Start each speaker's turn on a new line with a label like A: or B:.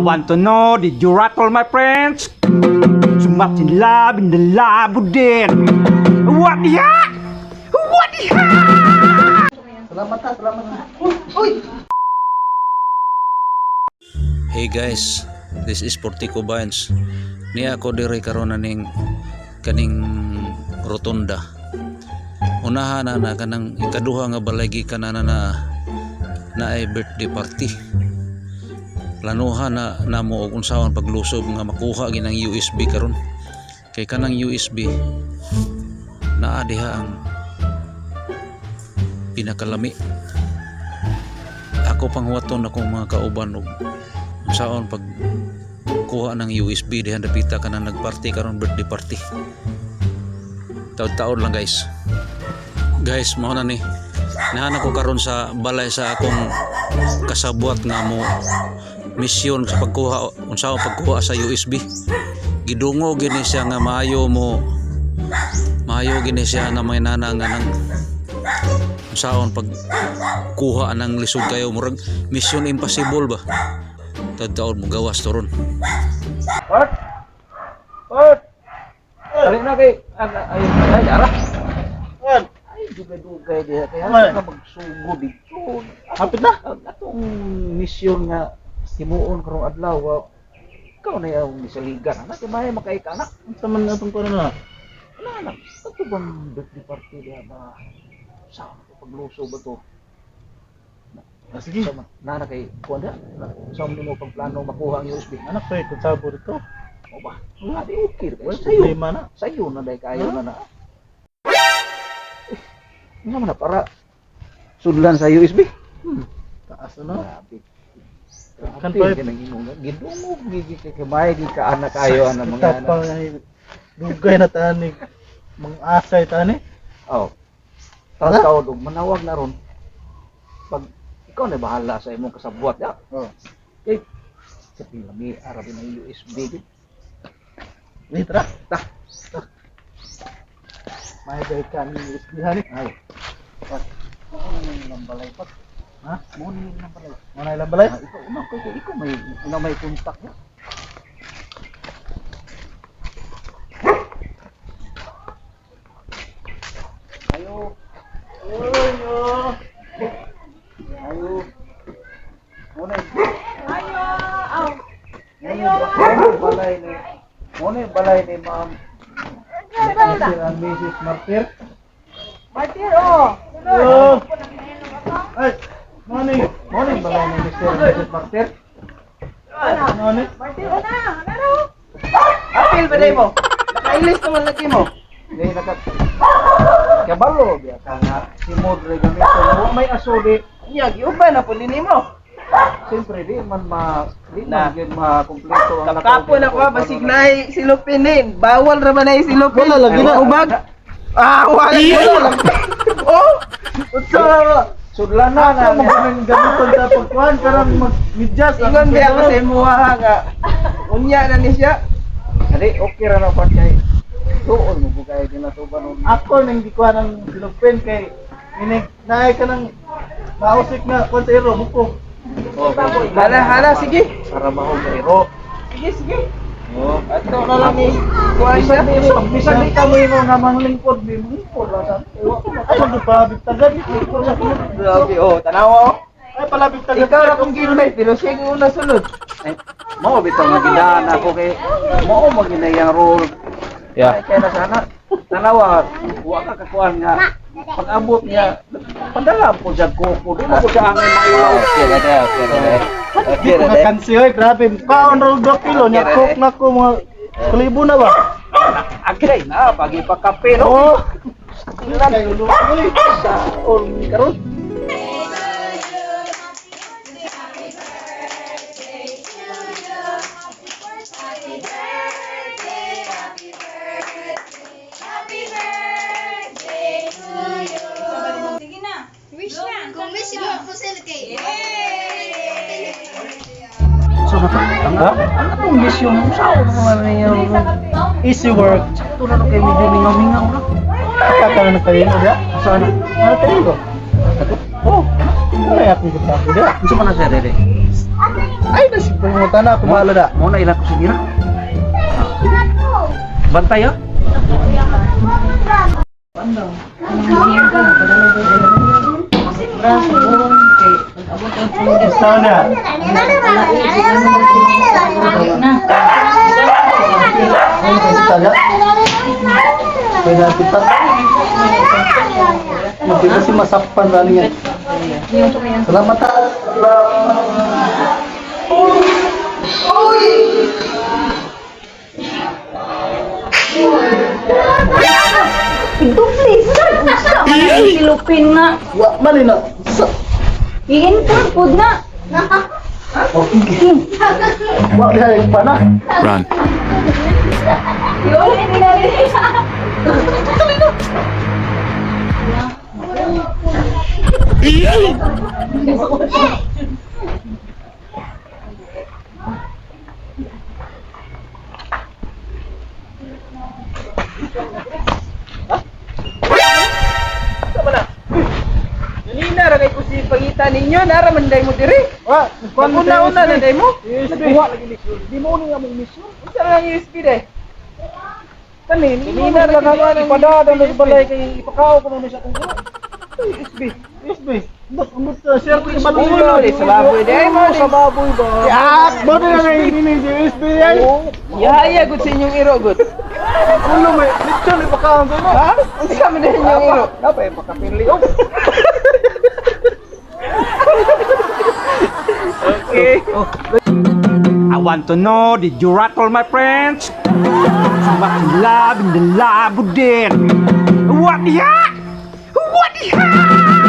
A: want to know, did you rattle my friends? So much in love in the labo din. What the heck? What the heck?
B: Salamat na. Uy!
C: Hey guys, this is Portico Vines. Niya ako diri karon ning kaning rotunda. Unahan na kanang ikaduha nga balay gikan na ay birthday party. Planuhan na namo og unsaon paglusob nga makuha ginang USB karon. Kay kanang USB naa diha ang pinakalami. Ako panghuwaton akong mga kauban og unsaon pag kuha ng USB diha dapita ka nang nagparty karon birthday party. Taud-taud lang guys. Guys, mao na ni. Nahanap ko karon sa balay sa akong kasabwat nga mo misyon sa pagkuha unsaon pagkuha sa USB. Gidungo gini siya nga maayo gini siya nga may nana nga nang unsaon pagkuha ng lisod kayo murag mission impossible ba. Taud-taud mo gawas to ron.
B: What? Dali na kay ay ara. What? Ay dugay-dugay diha kay ano ka magsugod dito. Hapit na atong misyon nga himuon karong adlaw. Ikaw na yung misaligan. Anak, may makaika anak. Ang taman na itong karoon na. Anak, ito bang birthday party diha ba? Saan pagluso ba to?
D: Sige.
B: Nana kay kuan da. Saan mo pagplano makuha ang USB?
D: Anak pa ito sabo rito.
B: O ba? Adi okay.
D: Problema na.
B: Sayo na dai kayo na. Nga man para sudlan sa USB.
D: Taas na.
B: Grabe.
D: Kan pa
B: Gidungog gigi kay kamay gi ka anak kayo ana mga
D: tapang ay dugay na tani. Mga asay tani.
B: Oh. Taw dog manawag na ron. Pag ikaw na bahala sa imong kasabwat ya.
D: Oh.
B: Kay sa pinami arabi ng USB gid.
D: Ni tara.
B: Ta.
D: May day kan USB hani.
B: Ay.
D: Ano nang balay pa?
B: Ha? Mo ni nang balay.
D: Mana ilang balay?
B: Ikaw una kay ikaw may kontak ya. Ayo. Ayo. Muna. Balay ni ma'am.
D: Ang Mrs. Martir.
E: Martir, oh!
D: Oh. Ay, morning.
B: Morning balay ni Mr. and Mrs. Martir.
D: Morning.
E: Martir, una! Ano?
B: Apil ba day mo? Nakailis naman lagi mo. Hindi nakat. Kabalo biya ka nga si Modre gamito mo may asuli. Niya giuban na po din mo. Siyempre di man gid makumpleto ang
F: Kapo na ko basig nay silupinin. Bawal ra ba nay silupin?
D: Wala lagi na.
F: Ubag. Wala lang.
D: Oh! Utsa!
B: Sudlan na nga.
D: Ang gamiton sa pagkuhan karang mag-midjas.
F: Ingon biya ko sa imuha nga. Unya na ni siya.
B: Adi okay ra na pa kay. Tuon mo po kay ginatuban mo.
D: Ako nang di ko nang silupin kay inig naay ka nang mausik na konsero buko.
F: Hala, sige.
B: Para maho pero.
F: Sige.
B: Oh,
F: Ato na lang ni kuha siya.
B: bisa di kami mo namang lingkod di lingkod ra sa.
D: Ano di pa bitagan?
F: Grabe, oh, tanawa.
D: Ay pala bitagan.
F: Ikaw ra kung gilmay, pero siya yung una sunod.
B: Ay, mao bitaw nga gidaan ako kay mao maginayang role.
C: Yeah.
B: Kaya na sana tanawa wa ka kakuan nga pag-abot niya padala po siya kuko di mo ko siya angay mailaw.
D: Di ko kansi oy, grabe. Kaon ra 2 kilo nya cook na ko mga kalibo na ba?
B: Agay na pagi pa kape no.
D: Oh.
B: Sa on karon.
E: Sige na. Wish na.
G: Kung wish mo ako sila kay.
B: So ang atong mission mo sa ako naman niya.
D: Easy work.
B: Ito na kay medyo mingaw-mingaw na.
D: Kaka na kayo na.
B: Sana. Ano tayo? Oh.
D: na ako kita ko da.
B: Gusto mo na siya, Dede?
D: Ay, nasi pangutan na ako maala da.
B: Mo na ilang ko sige na. Bantay ah.
D: Sana. Pwede kita. Mungkin kasi masakpan na niya. Salamat ha.
E: Itu please. Sa man silupin na.
D: Wa mali na.
E: Iin ka pud na.
D: Okay. Wa diha pa na.
C: Run.
E: Yo, hindi na rin.
F: Nina ra kay ko si pangitan ninyo, nara man day mo diri.
D: Wa,
F: Una-una na day mo.
D: Kuha lagi ni. Di mo ni among mission.
F: Unsa ra yung USB day?
D: Kani, Nina ra nga nang ipadada ng balay kay ipakaw ko mo sa kung USB. USB. Ndot share ko sa balay.
F: Ulo di sa baboy day mo.
D: Sa baboy ba? Ya, mo na nga ini USB yan.
F: Yaya gud sa inyong iro gud.
D: Ulo may lechon ipakaw ko mo.
F: Ha? Unsa man din inyong iro?
D: Napay makapili.
F: Okay.
A: I want to know, did you rattle my friends? So much love in the lab, then. What the heck? What the heck?